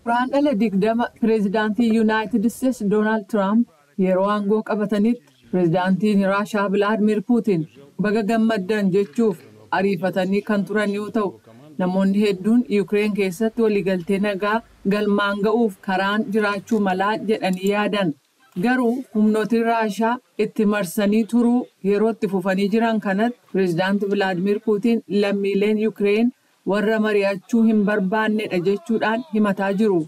Guraandhala 20 pireezidaantii Yuunaayitid Isteetsi Doonaald Tiraamp yeroo aangoo qabatanitti pireezidaantiin Raashaa Vilaadimir Puutiin baga gammaddan jechuuf ariifatanii kan turan yoo ta'u, namoonni hedduun Yuukireen keessatti waliigaltee nagaa galmaan ga'uuf karaan jiraachuu malaa jedhanii yaadan. Garuu humnootiin Raashaa itti marsanii turuu yeroo itti fufanii jiran kanatti pireezidaanti Vilaadimir Puutiin lammiileen Yuukireen warra mari'achuu hin barbaannedha jechuudhaan himataa jiru.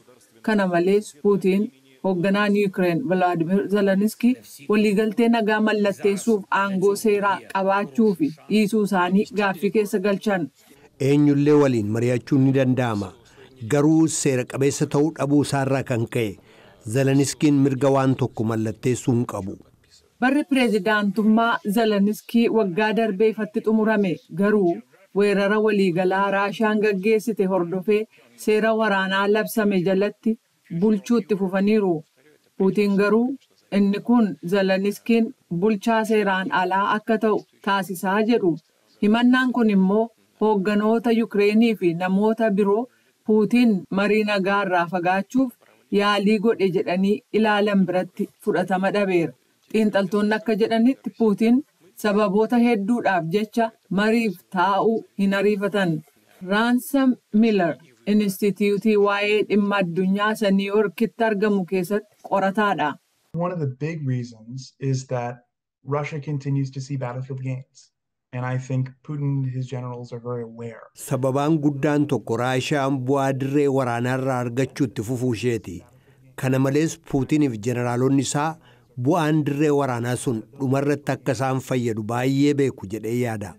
Kana malees Puutiin hoogganaan Yuukireen Vilaadimir Zelenskiy waliigaltee nagaa mallatteessuuf aangoo seeraa qabaachuu fi dhiisuu isaanii gaaffii keessa galchan. Eenyullee waliin mari'achuun ni danda'ama. Garuu seera qabeessa ta'uu dhabuu isaarraa kan ka'e Zeleniskiin mirga waan tokko mallatteessuu hin qabu. Barri pireezidaantummaa Zelenskii waggaa darbee ifatti xumurame, garuu weerara waliigalaa Raashaan gaggeessite hordofee seera waraanaa labsame jalatti bulchuutti fufaniiru. Puutiin garuu inni kun Zeleniskiin bulchaa seeraan alaa akka ta'u taasisaa jedhu. Himannaan kun immoo hoogganoota Yukireenii fi namoota biroo Puutiin marii nagaa irraa fagaachuuf yaalii godhe jedhanii ilaalan biratti fudhatama dhabeera. Xiinxaltoonni akka jedhanitti Puutiin sababoota hedduudhaaf jecha mariif taa'uu hin ariifatan. Raansam Miller Inistituutii waa'ee dhimma addunyaa isa Niiwuorkitti argamu keessatti qorataadha. One of the big reasons is that Russia continues to see battlefield gains. And I think Putin and his generals are very aware. Sababaan guddaan tokko Raashaan bu'aa dirree waraanaarraa argachuu itti fufuu isheeti. Kana malees Puutiniif jeneraalonni isaa bu'aan dirree waraanaa sun dhumarratti akka isaan fayyadu baay'ee beeku jedhee yaada.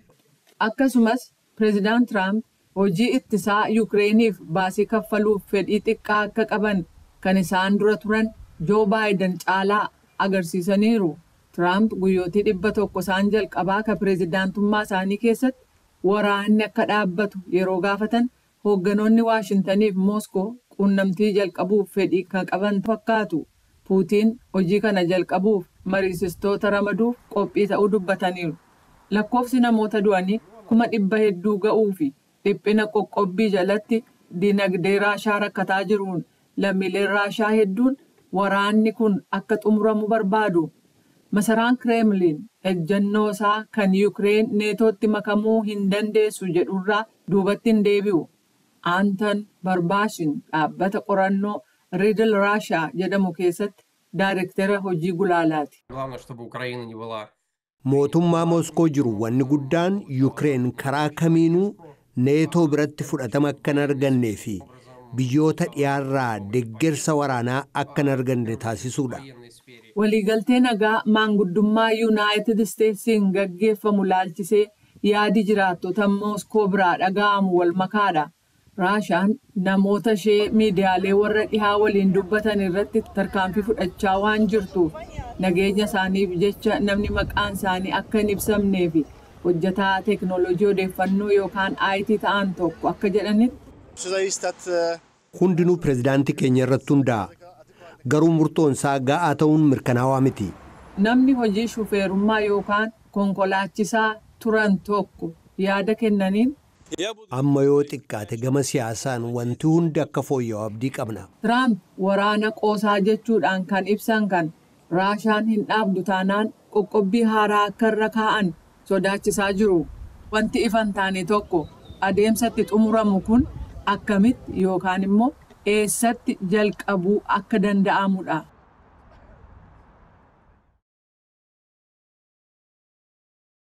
Akkasumas pireezidaant Tiraamp hojii ittisaa Yukireeniif baasii kaffaluuf fedhii xiqqaa akka qaban kan isaan dura turan Joo Baayiden caalaa agarsiisaniiru. Tiraamp guyyootii 100 isaan jalqabaa ka pireezidaantummaa isaanii keessatti waraanni akka dhaabbatu yeroo gaafatan, hoogganoonni Waashintaniif Mooskoo quunnamtii jalqabuuf fedhii kan qaban fakkaatu. Puutiin hojii kana jalqabuuf mariisistoota ramaduuf qophii ta'uu dubbataniiru. Lakkoofsi namoota du'anii 100,000 hedduu ga'uu fi dhiphina qoqqobbii jalatti dinagdee Raashaa rakkataa jiruun lammiileen Raashaa hedduun waraanni kun akka xumuramu barbaadu. Masaraan Kireemliin ejjennoo isaa kan Yukireen Neetootti makamuu hin dandeessu jedhurraa duubatti hin deebi'u. Aantan Barbaashin dhaabbata qorannoo Riidil Raashaa jedhamu keessatti daayirektara hojii gulaalaati. Главное, чтобы Украина не была Mootummaa Mooskoo jiru wanni guddaan Yukireen karaa kamiinuu Neetoo biratti fudhatama akka hin argannee fi biyyoota dhiyaarraa deggersa waraanaa akka hin arganne taasisuudha. Военной сфере. Waliigaltee nagaa maanguddummaa Yuunaayitid Isteetsiin gaggeeffamu laalchisee yaadi jiraattota Mooskoo biraa dhaga'amu wal makaadha. Raashaan namoota ishee miidiyaalee warra dhihaa waliin dubbatan irratti tarkaanfii fudhachaa waan jirtuuf, nageenya isaaniif jecha namni maqaan isaanii akka hin ibsamnee fi hojjetaa teeknooloojii odeeffannoo yookaan IT ta'an tokko akka jedhanitti, Все зависит от э, Hundinuu pireezidaantii keenya irratti hundaa'a. Garuu murtoon isaa ga'aa ta'uun mirkanaawaa miti. Namni hojii shufeerummaa yookaan konkolaachisaa turan tokko yaada kennaniin, Amma yoo xiqqaate gama siyaasaan wanti hundi akka fooyya'u abdii qabna. Tiraamp waraana qoosaa jechuudhaan kan ibsan kan Raashaan hin dhaabdu taanaan qoqqobbii haaraa akka irra kaa'an sodaachisaa jiru. Wanti ifa hin taane tokko adeemsatti xumuramu kun akkamitti yookaan immoo eessatti jalqabuu akka danda'amudha.